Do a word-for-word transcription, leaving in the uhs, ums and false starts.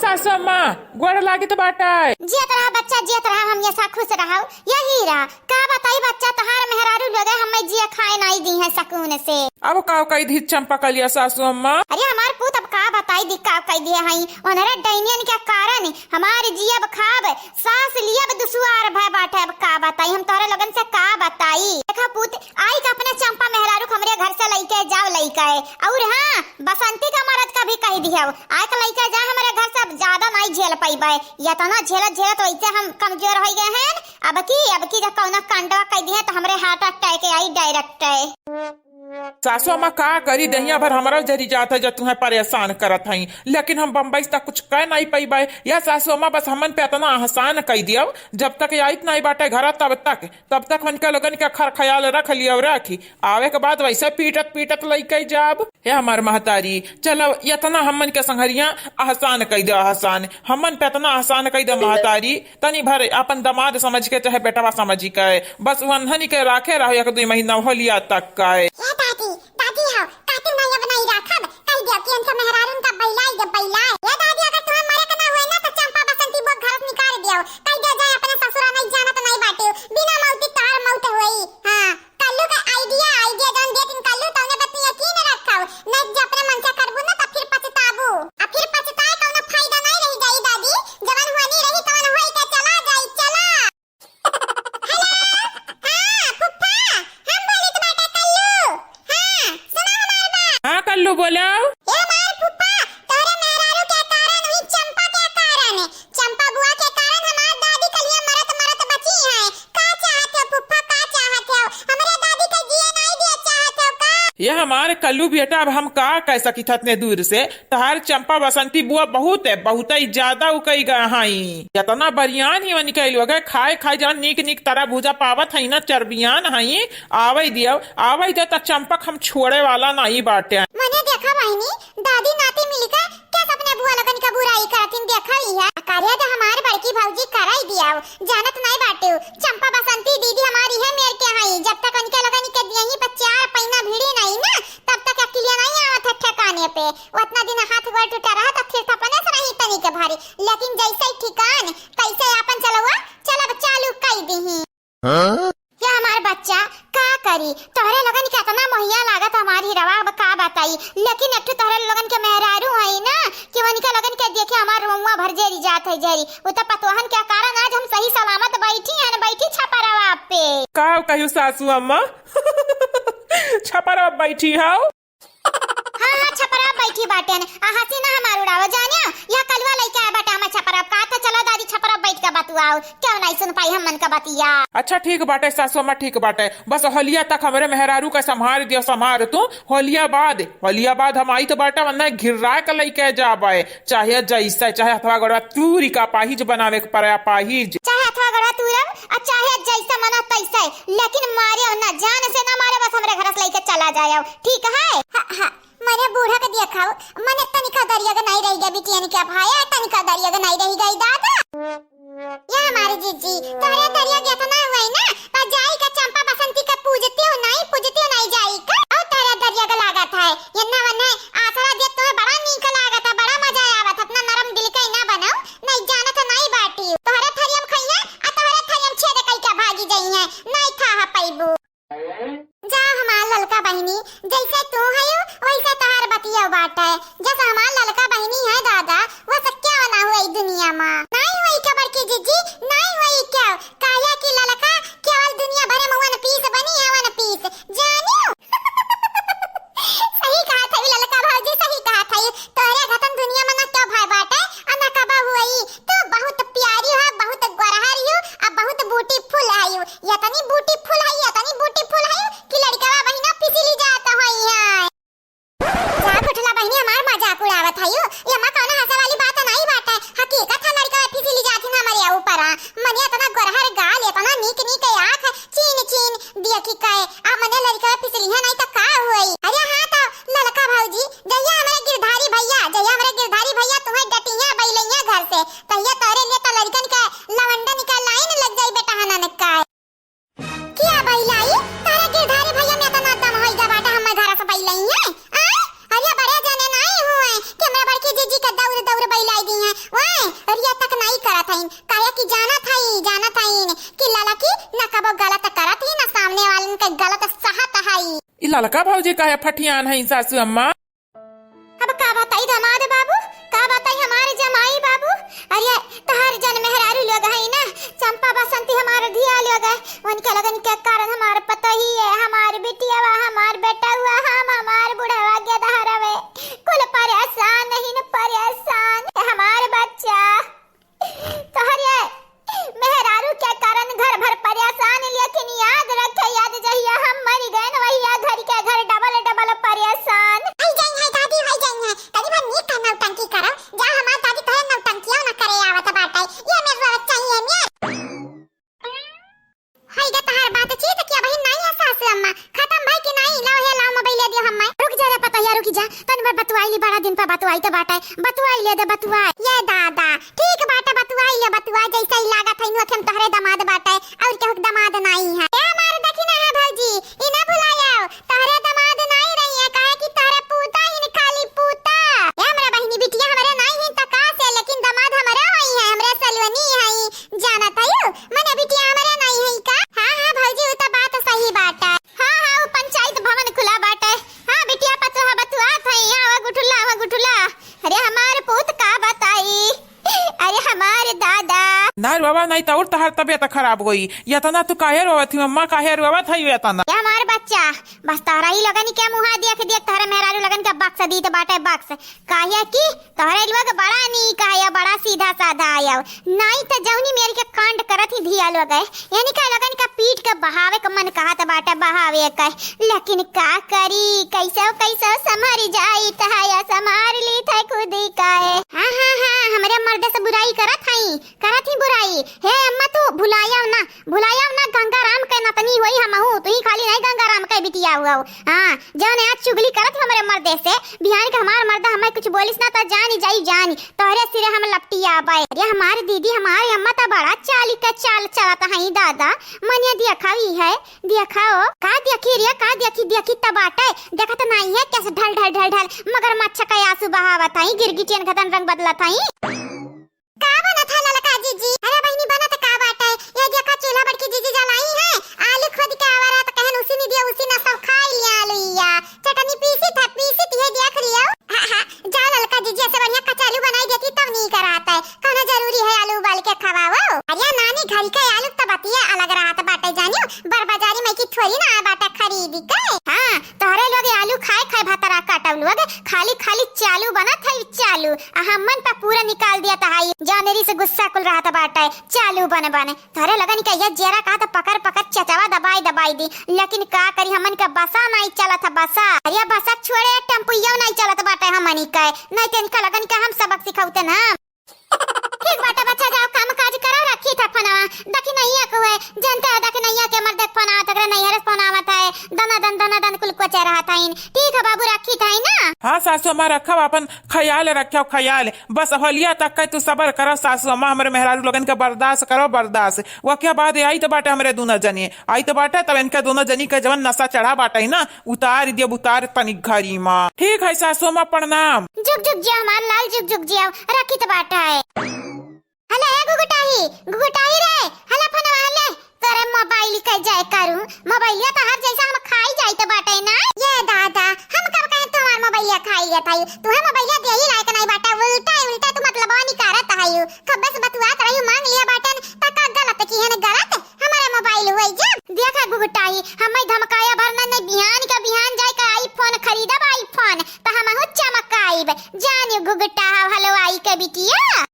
सासू अम्मा, गोड़ लागित बाटे। जियत रहा बच्चा, जियत रहा, हमेसा खुश रहा। यही रहा, का बताई बच्चा, तहार मेहरारू लोगे हमें जिए खाए नाई दिहे सुकून से। अब का कइ दिहे चंपा कलिया सासू अम्मा? अरे हमार पूत, अब का बताई दी, का कइ दिहे हई। उन्हरे डैनियन के कारण हमार जियब खाब, सास लियब दुसवार भय बाटे। अब का बताई, हम तोहरे लोगन से का बताई। देखा पूत, आई के अपने चंपा मेहरारू के हमरे घर से लइके जाओ, लइके। और हाँ, बसंती का मरद का भी कहि दिहेव, आइके लइके जा हमरे घर से, अब ज्यादा नाई झेल पइबे। यतना झेलत झेलत वैसे हम कमजोर होइ गए हैं। अब की, अब की जब कउनो कांडवा कइ दिहे त हमरे heart attack आई direct। सासू अम्मा का करी, दहिया भर हमरा जरी जात है जब तुहें परेशान करत हई, लेकिन हम बम्बई से तक कुछ कह नाई पइबे। या सासू अम्मा बस हमन पे अतना एहसान कइ दियो, जब तक आइत नाई बाटे घर तब तक, तब तक उनका लोगन के खर ख्याल रख लियो, रखी। आवे के बाद वैसे पीटत पीटत लइके जाब। हे हमार महतारी, चलो यतना हमन के संघरिया एहसान कइ दे, एहसान। हमन पे अतना एहसान कइ दे महतारी, तनी भर अपन दमाद समझ के चाहे बेटवा समझ के, बस वन्हनी के राखे रहो एक दुइ महीना होलिया तक का। हे दादी, दादी हो, कातिल नहीं अब नहीं राखब, कहि दियो कि इनसे मेहरारून का बैलाइ दे, बैलाइ। हे दादी, अगर तुम्हें मरे के ना हुए ना तो चंपा बसंती बुआ घर से निकाल दियो, कहि दियो जाए अपने ससुरा, नहीं जानत नहीं बाटे, बिना मौती तहार मौत होई। हाँ। कल्लू का idea, idea जौन दिया तीन कल्लू, तौने पे तू यकीन रखो। नहीं जे अपने मन से करबू ना, तो फिर पछताबू। अब फिर पछताए कौनो फायदा नहीं रही जाई दादी। जवन होनी रही, तवन होई के चला जाई, चला। Hello, हाँ, फुफ्फा, हम बोलित बाटे कल्लू। हाँ, सुना हमार बात। हाँ, कल्लू बोलो। ए हमार फुफ्फा, तोहरे मेहरारू के कारण, वही चंपा के कारण, चंपा बुआ के कारण हमार दादी कलिया मरत मरत बची हैं। का चाहत हो फुफ्फा, का चाहत हो? हमरे दादी के जिए नाई दिए चाहत हो का? ये हमार कल्लू बेटा, अब हम का कह सकित हतने दूर से? तहार चंपा बसंती बुआ बहुत है, बहुत ही ज्यादा उकई गए हई। इतना बरियान ही वनिकैल हो गए, खाए खाए जवन नीक नीक तरा भूजा पावत हई ना, चर्बियान हई। आवै दियो, आवै दियो, त चंपक हम छोड़े वाला नाई बाटे। मने देखा बहिनी, दादी नाती मिलके कैसे अपने बुआ लोगन के बुराई करतिन, देखा ही है। कार्या तो हमार बड़की भौजी कराई दिया, जानत नाई बाटे। चंपा बसंती दीदी हमारी है मेर के हई, जब तक उनके लोगन के दियही पर चार पैना भिड़ी नाई ना, तब तक अकिलिया नाई आवत है ठिकाने पे। उतना दिन हाथ गोड़ टूटा रहा तो फिर अपने से नहीं तनी के भारी, लेकिन जैसे ही ठिकान तैसे आपन चलवा चलब चालू कई दीही। हाँ? या हमार बच्चा, का करी, तोहरे लोगन के इतना मोहिया लागत हमार हिरवा, अब का बताई। लेकिन एक ठो तोहरे लोगन के मेहरारू हई ना कि उनके लोगन के देखे हमार रोमुआ भर जेरी जात है जेरी। वो तो पतोहन के कारण आज हम सही सलामत बैठी हैं, बैठी छपरवा पे। का कहियो सासू अम्मा? छपरवा बैठी हौ? हाँ, हाँ, छपरा बैठी बाटेन। आ हंसी ना हमार उड़ावा, जानियो, यह कलुआ लइके आए बाटे हमें छपरा। का तो चलो दादी, छपरा बैठ के बतुआओ, क्यों नहीं सुन पाई हमन का बतिया। अच्छा, ठीक बाटे सासू अम्मा, ठीक बाटे, बस होलिया तक हमरे मेहरारू का संभार दियो, संभार तू। होलिया बाद, होलिया बाद हम आई तो बाटे, वरना घिर्रा के लइके जाबे, चाहे जैसे, चाहे हथवा गोड़वा तूरी का पाहिज बनावे के पड़े, पाहिज। चाहे हथवा गोड़वा तूरब, आ चाहे जैसे मना तैसे, लेकिन मारे ना, जान से ना मारे, बस हमरे घर से लइके चला जाए, ठीक है? हाँ, हाँ। मने बूढ़ा के देखाओ, मने तनिका दरिया के नहीं रह गया बिटियन के भाई, तनिका दरिया के नहीं रह गई दादा। या हमारे जीजी, तोहरे दरिया के इतना हुआ है ना, पर जाई का चंपा बसंती का पूजती हो नहीं, पूजती हो नहीं जाई का? और तोहरे दरिया के लागत है, यन्ना वन्ने आसरा दे तुम्हें बड़ा नीक लागत है, बड़ा मजा आवत, अपना नरम दिल के ना बनाओ, नहीं जानत नहीं बाटी। तोहरे थरियम खइया, आ तोहरे थरियम छेद कई के भागी जाई है, नहीं था पैबू। जा हमार ललका बहिनी, जैसे तू हयू, वैसे तोहार बतिया बाटे। जस हमार ललका बहिनी है दादा, वो सक्या वाला हुई दुनिया मा। नाई हुई क्या बड़की जीजी, नाई हुई क्या? काहे कि ललका केवल दुनिया भरे महुअन अलका भौजी काहे फटियान है सासू अम्मा? अब का बताई दामाद बाबू, का बताई हमारे जमाई बाबू। अरे तोहर जन मेहरारू लोग है ना, चंपा बसंती हमार धिया लोग है, उनके लगन के कारण हमार पतोही है, हमार बिटियावा, हमार बेटवा, हम हमार बुढ़वा के दहरवे कुल परेशान ही न परेशान। हमार बच्चा तोहरे मेहरारू के कारण घर भर परेशान, लेकिन याद रखे, याद जहिया हम मर गए न, वहिया घर के घर डबल डबल परेशान। हई जाई है दादी, हई जाई है। तनी भर नीक है नौटंकी करो, जा हमार दादी तोहरे नौटंकिया न करे आवत बाटे। ये मेरे बच्चा ही है मेरे। हई गे तहार बातचीत कि अबहिन नाई है सासू अम्मा, खतम भई कि नाई? लाओ हे, लाओ मोबाइल दियो हम्मे। रुक जा रे पतोहिया, रुक जा, तनी भर बतुआई ली, बड़ा दिन पर बतुआई त बाटे, बतुआई ले दे, बतुआई। ये दादा, ठीक बाटे, बतुआई ले, बतुआ, जैसे ही लागत है नु अखन तोहरे दामाद बाटे, और केहू के दामाद नाई है। ए हमार दखिना है भौजी, ई ना भुलायो, तोहरे दामाद नाई रही है, काहे कि तोहरे पूता ही न खाली पूता। ए हमरा बहिनी बिटिया हमरे नाई है त का से, लेकिन दामाद हमरे होई है, हमरे सलवनी है, जानत हयू, मने बिटिया हमरे नाई है का? हाँ, हाँ, भौजी, उ त बात सही बाटे। हाँ, हाँ, उ पंचायत भवन खुला बाटे। हाँ, बिटिया पतोहा बतुआत है, यहाँ आवा गुठुला, आवा गुठुला। अरे हमार पूत का बताई, अरे हमार दादा। ना रे बाबा, नहीं तो और तहार तबियत खराब होई। यतना तू काहे रोवत ही अम्मा, काहे रोवत है यतना? ये हमार बच्चा, बस तोहरा ही लगन के मुहा देख देख तोहरे मेहरारू लगन के बक्स दीत बाटे बक्स। काहे कि तोहरे लोग बड़ा नीक आया, बड़ा सीधा साधा आया। नाई त जौनी मेर के कांड करत ही धिया लोग है, यानी का लगन का पीठ के बहावे के मन कहत बाटे, बहावे के। लेकिन का करी, कैसो कैसो संभर जाई त है, या संभार ली थे खुद ही का है। हाँ, हाँ, हाँ, हमरे मर्दे से बुराई करत हई, करत ही बुराई। हे अम्मा, तू भुलाया ना, भुलाया ना, गंगाराम के नतनी होई हमहू, तू ही खाली नहीं गंगाराम के बिटिया हुआ। हाँ, जौन आज चुगली करत हमरे मर्दे से, बिहान के हमार मर्दा हमें कुछ बोलिस ना त जानी जाई जानी, तोहरे सिरे हम लपटियाबे। अरे हमार दीदी, हमार अम्मा त बड़ा चाली के चाल चलत हई दादा, मने देखा ही है, देखा हो, का देखी रे, का देखी, देखी त बाटे, देखत नाई है कैसे ढल ढल ढल ढल मगरमच्छ के आंसू बहावत हई, गिरगिटियन खतन रंग बदलत हई। का बनत है ललका जीजी? अरे बहिनी, बनत का बाटे? ये देखा चूल्हा बड़की जीजी जलाई है, आलू खोद के आवा रहा त कहन उसी नहीं दिया, उसी ना सब खाई लिया आलू या चटनी पीसी था, पीसी त ये देख लियो। हाँ, हाँ, जा ललका जीजी, ऐसे बढ़िया कचालू बनाई देती तब नहीं करात है, कहना जरूरी है आलू उबाल के खवाओ। अरे नानी, घर के आलू त बतिया अलग रहत बाटे जानियो, बर बाजारी में की थोड़ी ना बाटे खरीद के। हाँ, तोहरे लोग आलू खाए खाए भतरा काटब लोग, खाली खाली चालू बनत है चालू, आ हमन पे पूरा निकाल दिया तहाई, जानरी से गुस्सा कुल रहत बाटे, चालू बन बन। तोहरे लगन के ये जेरा कहा त पकड़ पकड़ चचवा दबाई दबाई दी, लेकिन का करी, हमन के बसा नहीं चलत है, बसा। अरे बसा छोड़े, टेम्पुइयो नहीं चलत बाटे हमनी के, नहीं तो इनका लगन के हम सबक सिखौते ना। ठीक बाटे बच्चा, जाओ काम काज करो, रखी था फोनवा। दखिनैया को है, जनते हो दखिनैया के मर्दे के फोन आवत, ओकरे नैहरे से फोन आवत है, दना दन, दना दन कुल कोचे रहत हईन। ठीक है बाबू, रखी था ही ना। हाँ सासू अम्मा, रखब, अपन ख्याल रखो, ख्याल। बस होलिया तक के तू सबर करो सासू अम्मा, हमरे मेहरारू लोगन के बर्दाश्त करो, बर्दाश्त। वो क्या बात है, आई तो बाटे हमरे दोनों जने, आई तो बाटे, तब इनके दोनों जनी के जवन नशा चढ़ा बाटे ना, उतार दियब, उतार तनिक घरी मा। ठीक है सासू अम्मा, प्रणाम। जुग जुग जिया हमार लाल, जुग जुग जिया, रखित बाटा है। हला ए गुगुटाही, गुगुटाही रे, हला फोनवा हले, तोरे मोबाइल के जाए करू, मोबाइलिया तो हर जैसा हम खाई जाइत बाटे ना। ये दादा, हम कब कहे तू हमार मोबाइलिया खाई जात हई, तू हम मोबाइलिया देही लायक नहीं बाटा, उल्टा उल्टा तू मतलबवा निकारत हई, कब्बे से बतुआत रही, मांग लिया बाटन, त का गलत की है न गलत? हमारे मोबाइल हुई जा। देखा गुगुटाई, हमें धमकाया भरना नहीं, बिहान का बिहान जाए का iPhone खरीदब, iPhone, त हमहू चमकाइब। जानियो गुगुटा हव हलवाई के बिटिया।